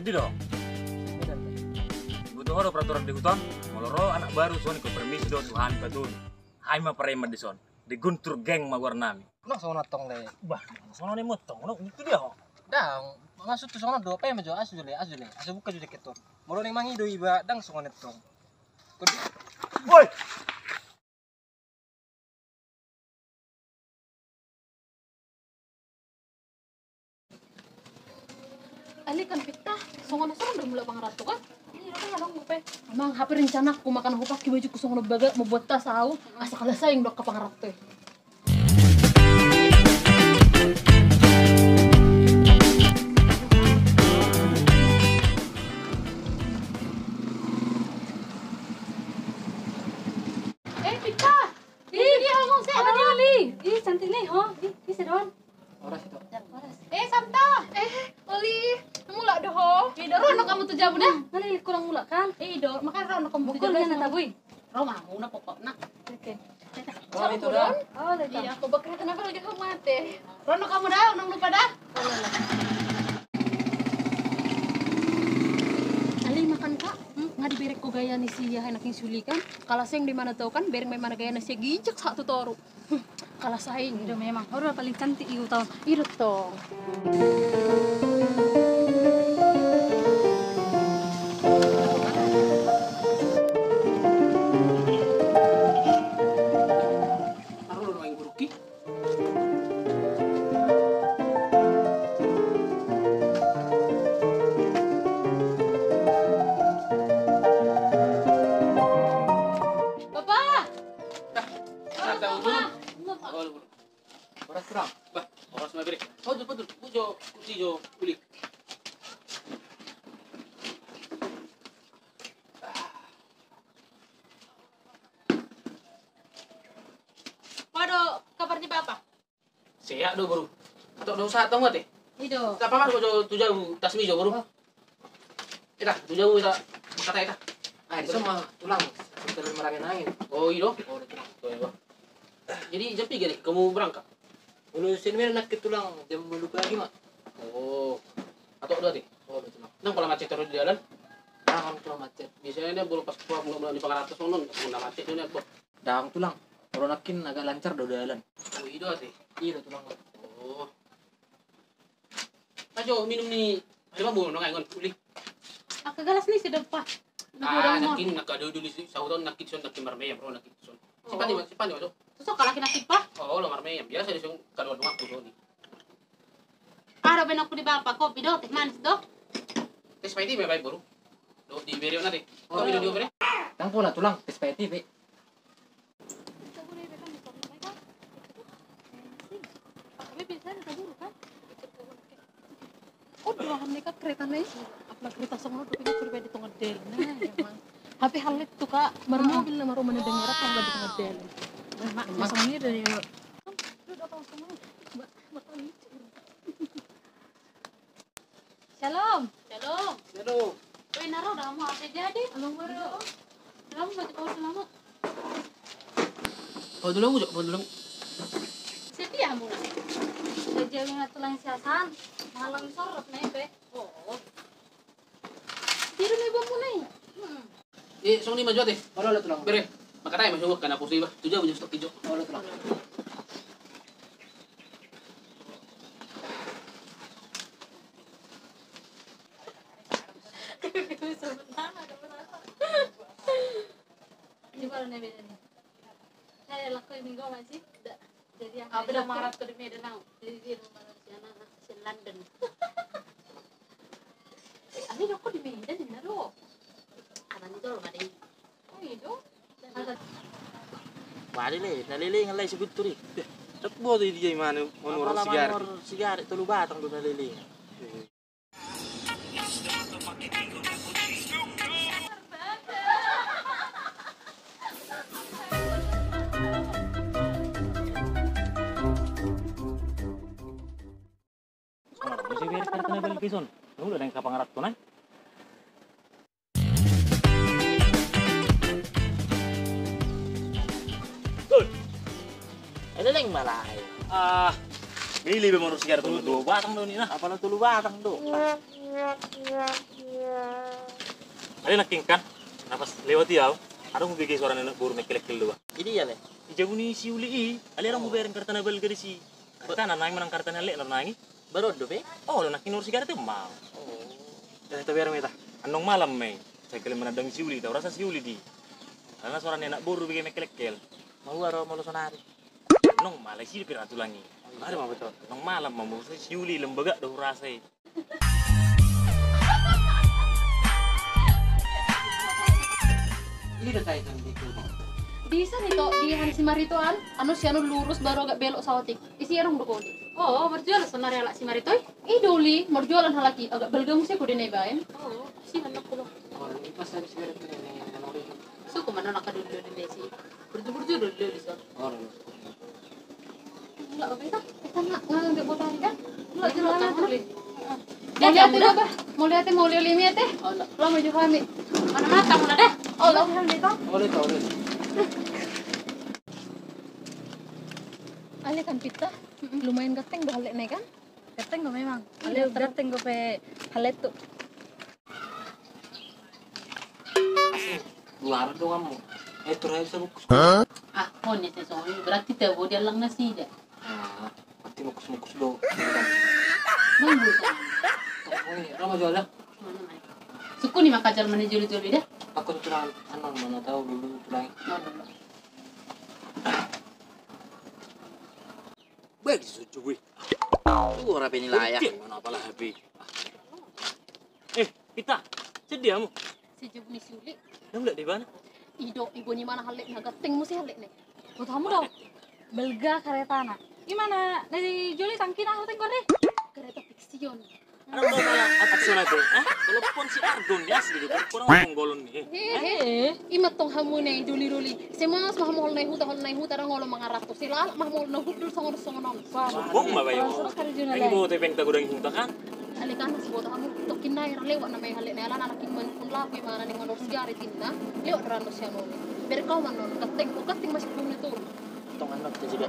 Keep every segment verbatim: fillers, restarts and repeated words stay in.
Di do. Butuh ho do peraturan di huta on, molo ro anak baru songon i, hupermisi do tu hami patolu. Hami ma pareman dison. Di Guntur Geng ma goarnami. Nang songon on tong, Le. Bah, songon on i ma tong. Nang itu dia ho. Dang, maksud tu songon on do, pe ma jo, asu jo, Le, asu jo, Le. Asu buka jo jaket on. Molo naeng mangido iba, dang songon on tong. Woi! Ale kan Pitta, songon on songon on do mulak pangaranto kan? Iya, kan adong dope. Emang hape rencanaku, mangkana hupake bajungku songon on bagak, mambuat tas au, asa kalas saing do angka pangaranto i. Eh, Pitta! Ih, dia ngomong, saya ada Oli. Ih, cantik nih, ho. Ih, ih, sedoan. Horas itu. Eh, Santa. Eh, Oli. Mulak do ho. Ih, do, ro annon hamu tu jabu dah. Nalilik kurang mulak kan? Ih, do, makana ro annon hamu tu jabu. Bukul dia na tabui. Ro ma hamu na pokokna. Oke. Ro itu dah. Oh, iya, aku bakal kenapa lagi ho mate. Ro annon hamu dah, unang lupa dah. Ale, makan ka. Hmm, nga diberek ho gaya ni si aha, anak ni si Uli kan. Kalas saing do imana tong kan, bereng ma imana gaya na sian ginjang sahat tu toru. Kalas saing. I do memang, ho do paling cantik i huta on. I do tong. Taruh dulu main guruki. Bapa! Dah, dah, dah, dah. Horas, Tulang. Bah, horas ma, bere. Betul, betul. Bu jo, kunci jo, Uli. Apa do kabar ni Bapa? Sehat do, Boru. Tok do usaha tong mate. I do. Tapa ma tu jabu tasmi jo, Boru. Ita, tu jabu ita, mangkatai ita. Ah, dison ma, Tulang. Sekedar marangin-angin. Oh, i do? Oh, Tulang. Jadi jam piga nangkin hamu berangkat? Molo sian Medan nangkin, Tulang, jam ualu pagi ma. Oh. Atok do ate? Oh, Tulang. Ndang pola macet torus di dalan? Ndang pola macet. Biasana dia molo pas mulak-mulak ni pangaranto songon on, ndang pola macet do nian. Ndang, Tulang. Molo nangkin agak lancar do dalan. Oh, i do ate? I do, Tulang. Oh. Ajo, minum ni. Ada ma bu nongai ngon, Uli. Angka galas ni si Dopa. Ah, nangkin angka dulu-dulu si sauton nangkin son nangkin marmeyam ro nangkin son. Sipan ni, sipan ni, Ajo. Susu kalaki nangkin pa. Oh, lo marmeyam. Biasa dison kaduan doang tu soni. Ada benokku di Bapa, kopi do, teh manis do. Teh spaghetti ma baen, Boru. Do di bere on ate. Kopi do di bere. Ndang pola, Tulang, teh spaghetti be. Tapi biasanya kabur kan? Oh, dua hari ka kereta na i. Apalagi kereta songon on, dope na curiga di tonga dalan. Nah, emang. Hape halet tu ka, marmobil na marumah na dengar apa di tonga dalan. Mak, songon i do. Shalom. Shalom. Shalom. Weh, na ro do hamu, ate jadi. Shalom, Boru. Shalom, baca kau selamat. Kau dulu, Boru, kau dulu. Setia hamu na. Jadi, nga Tulang, siasan. Malang sorot na ipe. Oh. Tiru na ibu hamu na i. Hmm. Eh, songon i ma jo ate. Olo, olo, Tulang. Bere, mangkatai ma jo, kan aku sudah tu jabu jo stok ijo. Olo, Tulang. Coba lo nebeda ni. Saya lakuin minggu masih. Jadi yang apa dah marah tuh di Medan, au. Jadi dia marah si anak, si London. Eh, ale do ko di Medan, ini do. Anak itu lo, Made. Oh, i do. Made le, na leleng alai si Guntur i. Deh, dak boto i dia i mana, monor sigaret. Monor sigaret, tolu batang do na leleng. Muse bere, karena balik ke son. Nunggu ada yang kapang arat tuh, nah. Oi. Eleleng malai. Ah. Milih be monor sigaret tolu batang do ni, nah. Apala tolu batang do. Ale nangkin kan, na pas lewat i au, adong hubege suara ni anak boru mengkelekkel do ba. Jadi iya le. Di jabu ni si Uli i, ale adong hubereng kareta na balga disi. Kareta na nang manang kareta na lek na nang i. Baru do be? Oh, lo nangkin urus sigaret ma. Oh. Jadi tabiar meta. Annon malam ma i. Sai kali manandang si Uli, tau rasa si Uli di. Karena suara ni anak boru bege mengkelekkel. Mau aro mau lo sonari. Nong malai si piratulangi. Ada mau betul. Nong malam mau si Uli lembaga do rasa i. Ini udah saya kan di. Bisa ni to, di han si Marito an, anu si anu lurus baru agak belok saotik. Isi erong do kode. Oh, marjual sonari halak si Marito i. I do Uli, marjualan halak i, agak balga muse kode na ibaen. Oh, si mana kulo. Oh, ini pas saya sigaret ini, ini, ini. Suku mana nak kadulu di Desi. Burju-burju dulu di sana. Oh, iya. Enggak apa-apa itu. Kita nak ngambil botol kan? Enggak jelas kan? Mauliate, Baba. Mauliate, mauliate, mauliate. Lo mau jauh kami. Mana mata mula deh. Oh, lo kan itu. Boleh, boleh. Ale kan pita, lumayan ganteng do hallet na i kan? Ganteng do memang. Ale ganteng do pe hallet tu. Asik, luar dong kamu. Eh, terakhir saya bukus. Ah, oh, ini saya soalnya berarti tabo di alang nasida. Ah, berarti mukus-mukus do. Nunggu sana. Oh, iya, lo mau jual dah? Suku ni maka jual mana joli-joli dah. Aku tuh tulang, anu, mana tahu dulu tulang. Mana? Bagi suju gue. Tuh ora peni layak. Mana apalah H P. Eh, Pita, sedih kamu? Sejak ni si Uli. Dang lihat di mana? Ido, ibo ni mana hallet na, ganteng muse hallet na. Buat kamu dong. Balga karetana. Imana dari joli tangki na hallet tengkor deh. Kareta fiksion. Anak bola anak sana tuh, ah? Telepon si Argon dia asli gitu. Kurang ngomong golon nih. Hehe. Ima tong hamu ne doli-doli. Semas mah mol nai huta, hol nai huta, dang olo mangarap tu. Sila mah mol nai huta songon songon on. Sombong ma bayo. Ini bawa tepeng tak godang huta kan? Ale kan si bota hamu tokin nai ra lewat nama yang hallet nai alana anak iman pun lapu imana ning manor sigaret inna. Lewat rano sianoni. Berkau manon, keting, keting masih belum itu. Tong anok tu juga.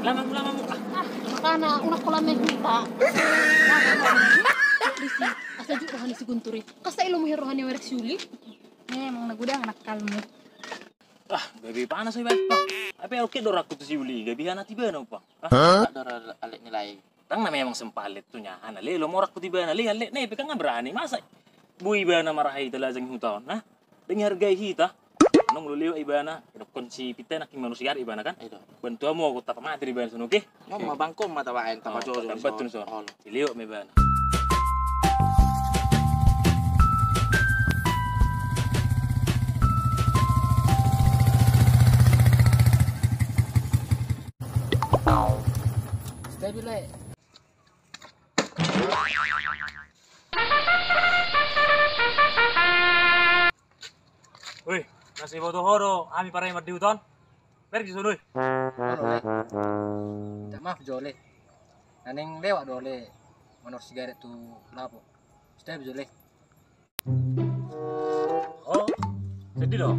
Lama lama muka. Ah, makana unak kolam main kita. Asa juga rohani si Gunturi. Kasa ilo muhir rohani werek si Uli. Memang na godang anak kalmu. Ah, gabe panas oi bae pang. Ape oke do rakku tu si Uli, gabe hanat ibana pang. Ah, dora alek ni lai. Tang na memang sempalet tu nya, ana le lo morak tu ibana le alek ne pe kan berani masa. Boi ibana marahai talajang huta on, nah. Dang hargai hita. Nung lu lewat ibana, dokkon si Pita nangkin manusia ibana kan. Bantu hamu aku tapa mati di ibana sono, oke? Mama bangkon mata baen tapa jojo. Tapa tun sono. Lewat me ibana. Stay delay. Woi, na so iboto ho do hami pareman di huta on? Pergi sono i. Olo le. Minta maaf jo le. Naeng lewat do le manor sigaret tu lapo. Step jo le. Oh, sedih do.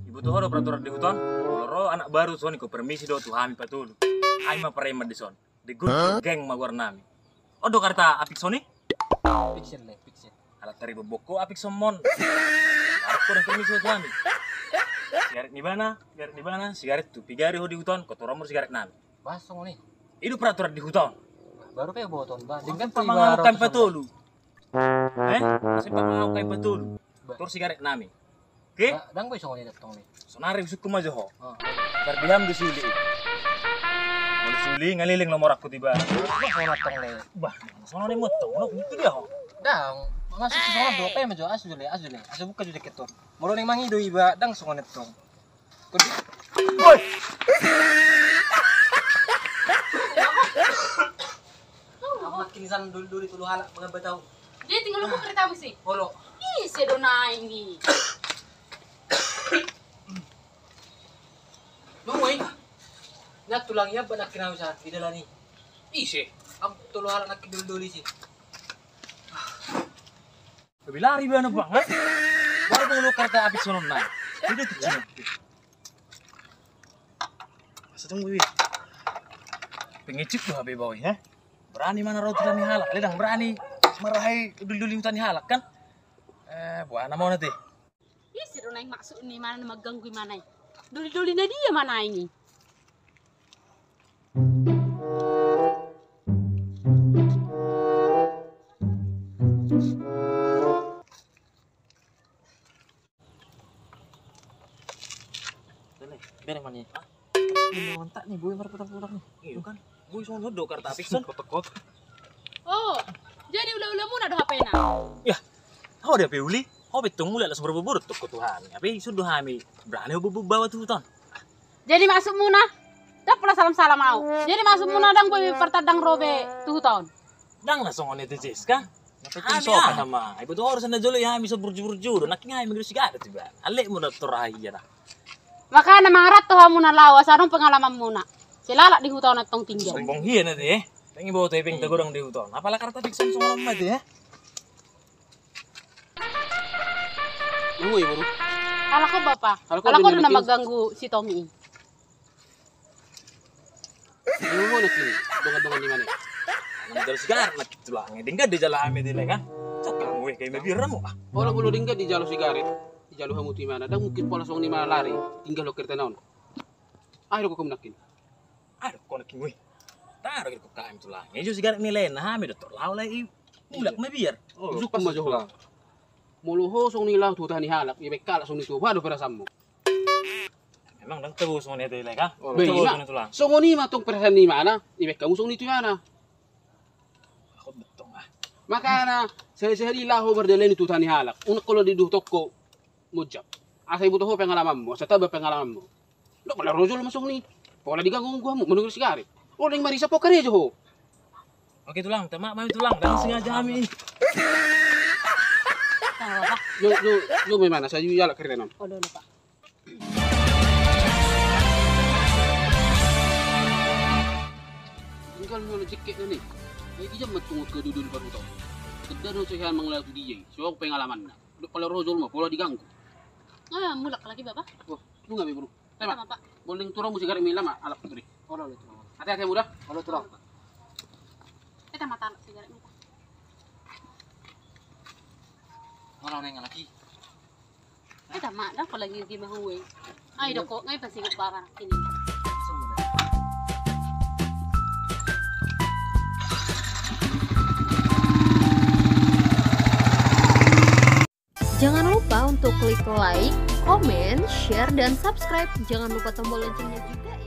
Iboto ho do peraturan di huta on? Molo ro anak baru songon i ho permisi do tu hami patolu. Hami ma pareman di son. Di grup geng ma goar nami. On do kareta apik soni? Pixel le, pixel. Alat tari bobok ho apik somon. Alat ko dan permisi tu hami. Sigaret ni ibana, sigaret ni ibana, sigaret tu. Pigari ho di huta on, kotoran molo sigaret nami. Bah, songon i. I do peraturan di huta on. Baru pe boton bah. Dengan tu ibarat kami patolu. Eh, masih pamahau kami patolu. Tor sigaret nami. Oke? Dang boi songon i tong ni. Sonari usukku ma jo ho. Tar di ham do si Uli. Molo si Uli ngaleleng lo morakku tiba. Bah, songon tong le. Bah, songon i motong. Ono itu dia ho. Dang, masuk ke songon do pe ma jo asu le, asu le. Asu buka jo jaket to. Molo neng mangido iba dang songon tong. Woi. Makin san dulu-dulu tulu halak mengapa tahu. Dia tinggal lupa kereta besi. Olo. Ih, sedo naik ni. Mau main? Nak tulang ya benak kena usaha di dalam ni. Ise. Am tulu halak nak dulu-dulu sih. Lebih lari bana bang, ha? Baru bang lo kereta apik sonon na. Itu tuh cina. Masa tunggu wi. Pengecek tuh H P bawa ya. Berani mana roti kami halak, ledang berani. marahai doli-doli huta ni halak kan. Eh, boha nama on ate. Ise do naeng maksud ni imana na mangganggu imana i? Doli-doli na dia ma naeng i? Bere ma ni. Mantap ni, boi marputar-putar ni. Iyo kan. Boi songon do kartapis on. Kotak-kotak. Oh, jadi ula-ulamuna do hapena? Yah, ho do hape uli. Ho pe tong mulak las berboborot toko tu hami. Hape ison do hami berani ho bobo bawa tu huta on. Jadi maksudmuna? Ndang pola salam-salam au. Jadi maksudmuna ndang boi partandang ro be tu huta on? Ndang na songon i ate Siska. Hami aha ma? Iboto ho do sian na jolo i hami so burju-burju do. Nangkin hami mangido sigaret iba. Alekmuna tor aha ia da. Makana mangaranto hamuna laho asa adong pengalamanmuna. Sai lalap di huta on antong tinggal. Sombong hian ate. Ndang iboto hepeng tagodang di huta on. Apala kartapis on songon on ma ate. Nungu i boru. Halak ho bapa. Halak ho do na mangganggu si Tomi i. Nungu nangkin dongan-dongan ni imana. Jalo sigaret nangkin tulang. Denggan dijalo hami ate kan. Cok kamu eh kayak mabir mo ah. Olo molo denggan dijalo sigaret. Dijalo hamu tu imana. Ndang mungkin pola songon imana lari. Tinggal ho kereta na on. Ayo do kamu nangkin. Aduh, kau nangkin weh. Taro gitu kami tulang. Ngejo sigaret ni lae na hami do tor laho lai i. Mulak mabiar. Sukun ma jo ho. Molo ho songon i laho tu huta ni halak, ibaen halak songon i tu ho, boha do perasaanmu? Memang ndang tabo songon i ate lae kan. Be ima. Songon i ma tong perasaan ni imana, ibaen hamu songon i tu imana. Makana sahali-sahali laho mardalani tu huta ni halak. Unang ho didohot ho monjak. Asa iboto ho pengalamanmu, asa tabo pengalamanmu. Ndang pola ro jolma songon i. Pola diganggu-ganggu hamu manunggu sigaret. Olo naeng marisa ho karejo ho. Oke tulang, tama mami tulang, ndang sengaja hami. Jo jo jo memang asa jo ialap kereta na on. Olo olo pak. Tinggal nol jekek na ni. Ai di jam mantungut ke dudun paruto. Kedar no sehan manglaku dia. So pengalamanna. Ndang pola ro jolma pola diganggu. Ah mulak lagi bapa. Wah. Nunga be boru. Tema. Boleh turun musik garik mila ma alap putri. Olo olo turun. Hati-hati muda. Olo turun. Eta mata alap sigaret mita. Olo neng lagi. Eta ma da ko lagi di mahue. Ai doko ngai pasti nggak barang ini. Jangan lupa untuk klik like, comment, share, dan subscribe. Jangan lupa tombol loncengnya juga.